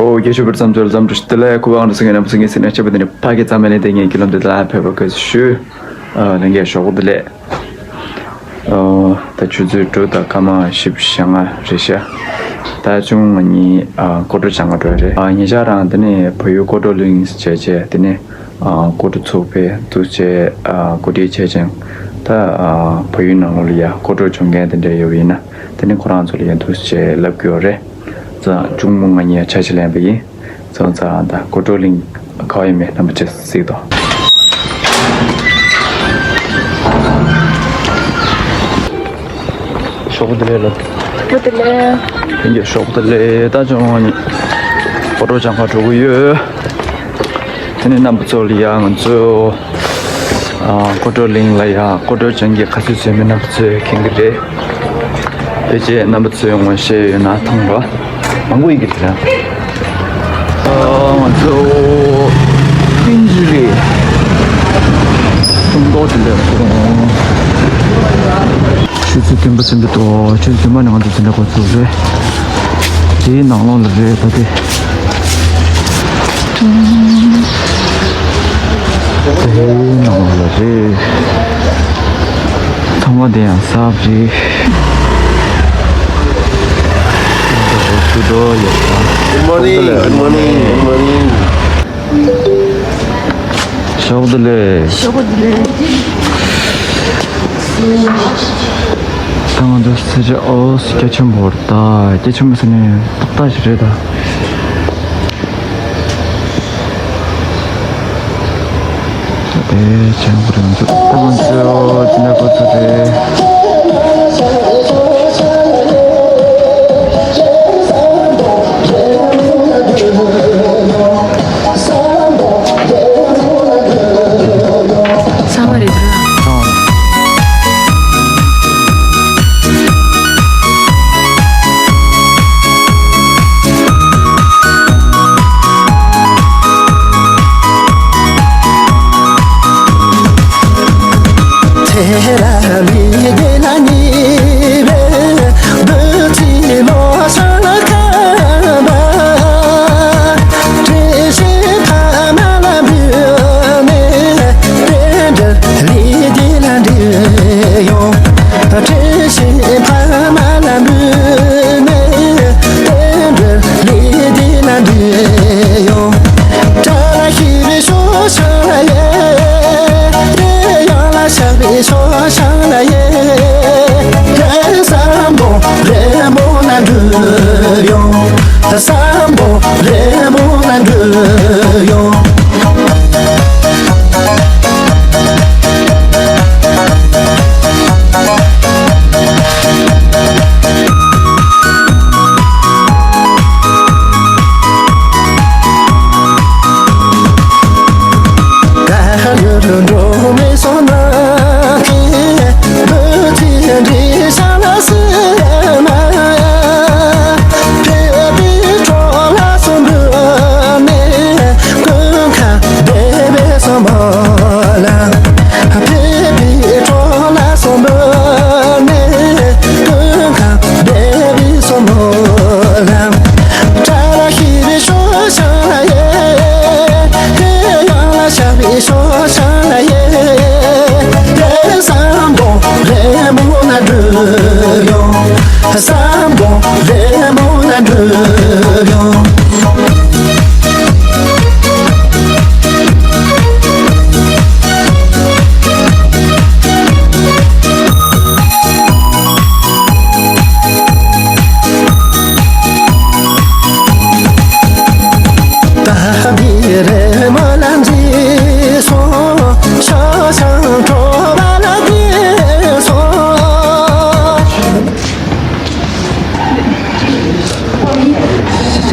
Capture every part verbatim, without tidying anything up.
ཨོ། རྒྱལ་སྤྱི་བར་འཚམས་འཚོལ་འཚམས་འདྲི་ཞུ། དེ་ལ་ཁུ་བ་ང་རང་སེང་གེ་ནམ་སེང་གེ་སེང་ནས་ཆབ་པ་དེ་ནི་ཕ་གི་ཙམ་མེད་ནས་དེ་ངའི་ཀི་ལོམ་དེ་ལ་ཕེབས་པ་གི་ཞུ། ཨ་ལེན་གེ་ཞོག་དེ་ལས། ཨོ། ད་ཆུ་ཚོད་དྲུག་དང་སྐར་མ་བཞི་བཅུ་ཞེ་ལྔ་རེད་ཤག་ད་ཆུང་ང་གཉིས་ཨ་སྐོར་བྲོ་སྦྱང་ག་འགྲོ་ཡ་རེད། ཨ་ཉེ་ཆར་རང་དེ་ནས་བལ་ཡུལ་སྐོར་བྲོ་གླིང་བྱས་བྱས་དེ་ནས་ཨ་སྐོར་བྲོ་ཚོགས་པས་འདུག་བྱས་ཨ་གོ་སྒྲིག་བྱས་ཅིང་། ད་ཨ་བལ་ཡུལ་ནང་ལོགས་ལ་ཡ་སྐོར་བྲོ་སྦྱོང་མཁན་དེ་འདྲ་ཡོད་པ་ཡིན་ན་དེ་ནས་ཁོ་རང་ཚོ་ལ་ཡ་འདུག་བྱས་ལབ་དགོས་ཡོད་རེད། ཙང་གཅུང་མོ་ང་གཉིས་ཆ་ཞིག་ལེན་པ་ཡིན། ཙང་ཙང་ད་སྐོར་བྲོ་གླིང་ག་བ་ཡིན་མིན་རྣམ་པ་ཚོས་གཟིགས་དང་། ཞོགས་པ་བདེ་ལེགས་ལགས། ཞོགས་པ་བདེ་ལེགས། ལྷན་རྒྱས་ཞོགས་པ་བདེ་ལེགས། ད་གཅུང་མོ་ང་གཉིས་སྐོར་བྲོ་སྦྱང་ག་འགྲོ་གི་ཡོད། དེ་ནས་རྣམ་པ་ཚོ་ལ་ཡང་ང་ཚོ་ཨ་སྐོར་བྲོ་གླིང་ལ་ཡང་སྐོར་བྲོ་སྦྱང་གི་ག་ཚོད་བྱས་མིན་རྣམ་པ་ཚོས་མཁྱེན་གྱི་རེད། དེ་རྗེས་རྣམ་པ་ཚོས་ངོ་ཤེས་ཡོད་ན་ཐང་རོ། མང་པོ་ཡིན་གྱི་རེད། ཨ་ང་ཚོ་ཏིན་ཇི་རེད། ཁྲོམ་ཐོག་དེ་འདྲ་སོང་། ཆུ་ཚོད་བདུན་པ་ཟིན་པའི་ཐོག་ཆུ་ཚོད་བདུན་པ་ནས་ང་ཚོ་འཛིན་གྲྭ་འགོ་ཚུགས་རེད། དེའི་ནང་ལོགས་ལ་རེད་ད་དེ། དེའི་ནང་ལོགས་ལ་རེད། ཚང་མ་དེ་ཡང་གསར་པ་རེད། ཚུར་འགྲོ་ཡོད་ད། Good morning, good morning, good morning. ཞོགས་པ་བདེ་ལེགས། ཞོགས་པ་བདེ་ལེགས། ད་ང་ཚོ་ས་ཆ་ཨོ་སི་རྒྱ་ཆེན་པོ་རེད་ད། རྒྱ་ཆེན་པོ་ཟེར་ནས་ཏག་ཏག་ཞིག་རེད་ད། ཨེ་ཆེན་པོ་རེད། ང་ཚོ་ད་ང་ཚོ་འདི་ནས་འགོ་ཚུགས་རེད། ཚང་མ་རེད་འདུག་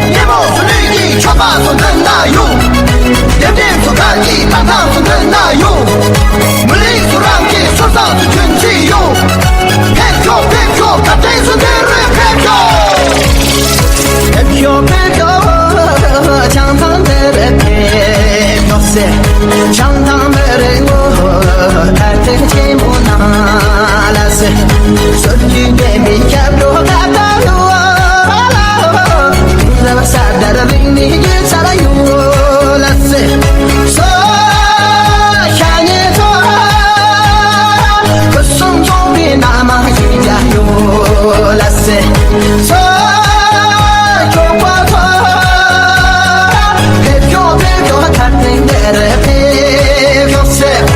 སྙེ་མོ་སུ་ལུས་ཀྱི་མཆོད་པ་སུ་འདོན་ན་ཡོང་། རྒྱབ་རྟེན་སུ་གར་གྱི་རྟ་ཐང་སུ་འདོན་ན་ཡོང་། མི་ལུས་སུ་རང་གི་སུ་སང་སུ་གྱོན་ཅི་ཡོང་། ཕེབས་ཤོག་ཕེབས་ཤོག་གར་སྟེགས་སུ་འདིར་ཕེབས་ཤོག་ཕེབས་ཤོག་ཕེབས་ཤོག་བྱང་ཐང་འདིར་ཕེབས་ཤོག་ཟེར། བྱང་ཐང་མི་རིགས་ངོ་ཐར་ཐེག་ཆེན་མོ་ནང་ལ་ཟེར། སྲོལ་རྒྱུན་ལྡན་པའི་སྐྱབས་འགྲོ་ཁ་བཏང་ཡོད་ལ། ས་དར་རིང་ནས་རྒྱུ་ཚ་ལ་ཡོད་ལ་ཟེར། སོ་ཤ་ཉེ་ཚོ་ཁུ་སུམ་ཚོང་པའི་ན་མ་ཞིག་རྒྱ་ཡོད་ལ་ཟེར། སོ་ཁྱོད་པ་ཚོ་ཕེབས་ཤོག་ཕེབས་ཤོག་ཐར་ཐེག་འདིར་ཕེབས་ཤོག་ཟེར།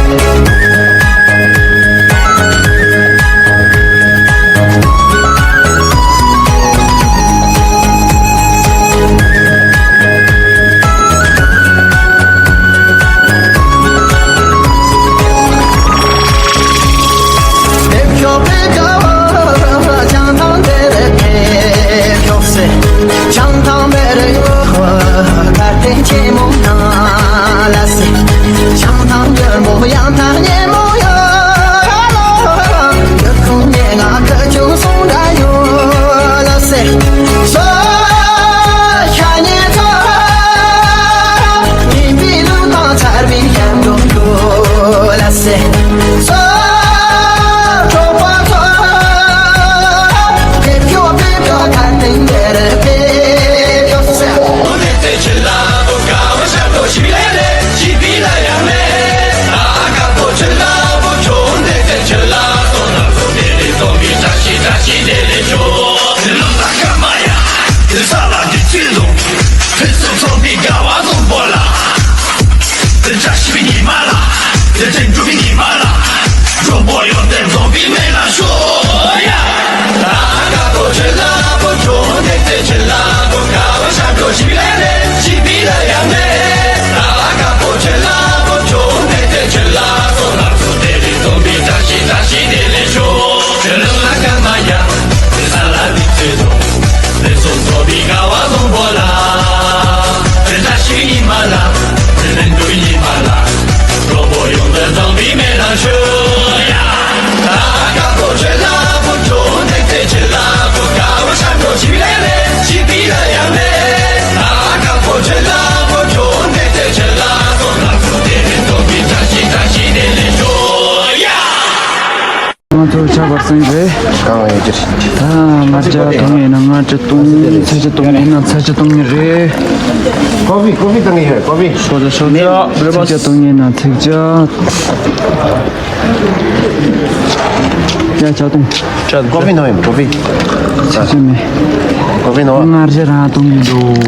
ཕེབས་ཤོག་ཕེབས་ཤོག་བྱང་ཐང་འདིར་ཕེབས་ཤོག་ཟེར། བྱང་ཐང་མི་རིགས་ངོ་གར་སྟེགས་ཆེན་མོ་ནང་ལ་ཟེར། བྱང་ཐང་ཡུལ་མོ་ཡང་ཐང་སྙེ་མོ་ཡོད་ལ། ཡུལ་ཁོངས་སྙན་ངག་ཁ་ཆུང་གསུང་འདྲ་ཡོད་ལ་ཟེར། སོ་ཤ་ཉེ་ཚོ་ཉིན་པའི་ལུང་དང་ཚར་བའི་ཡང་འགྲོ་ཡོད་ལ་ཟེར། སོ་གྲོགས་པོ་ཚོ། ཕེབས་ཤོག་ཕེབས་ཤོག་ཐར་ཐེག་འདིར་ཕེབས་ཤོག་ཟེར། ང་ཚོ་ཆ་བར་སེང་རེད། གང་ཡོད་ཀྱི་རེད། ད་ང་ཅག་གཏོང་ཡིན་ན་ང་ཅག་གཏོང་། ཚ་ཅག་གཏོང་ཡིན་ན་ཚ་ཅག་གཏོང་ཡིན་རེད། ཀོ་ཕི་ཀོ་ཕི་གཏོང་ཡིན་རེད། ཀོ་ཕི། ཤོག་ཅག་ཤོག་ཅག་ཚིག་ཅག་གཏོང་ཡིན་ན་ཚིག་ཅག་ཡ་ཅག་གཏོང་། ཀོ་ཕི་ནོ་ཡིན་ཀོ་ཕི། ཚིག་ཅག་མེད། ཀོ་ཕི་ནོ། ང་རྗེ་རང་གཏོང་གི་འདུག་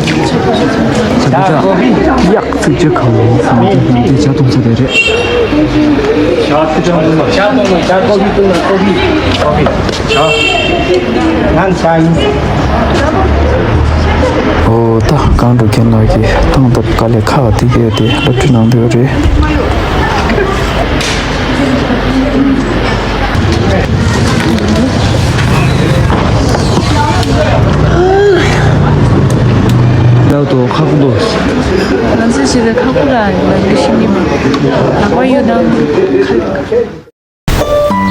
ཚིག་ཅག་ཡག་ཚིག་ཅག་གང་ཡིན་ཚང་མ་དེ་ཅག་གཏོང་ཚོད་དེ་རེད། ཨོ་ད་གང་འགྲོ་མཁན་ལགས་ཀྱིས་ཐང་ཐབ་དཀའ་ལས་ཁག་དེ་གས་དེ་སློབ་ཁྲིད་གནང་འདོད་རེད། ལགས་དོ་ཁག་པོ་འདུག་ང་ཚོས་བྱས་པའི་ཁག་པོ་ར་ཡོད་པ་འདི་ཤེས་ཀྱི་མེད། ལག་པ་གཡུག་དང་ཁ།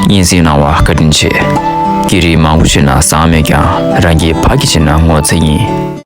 སྙན་སེང་གནང་བར་བཀའ་དྲིན་ཆེ། སྐད་རིགས་མང་པོ་བཤད་ན་བཟང་མེད་ཀྱང་རང་སྐད་ཕ་གི་བཤད་ན་ངོ་ཚ་ཡིན།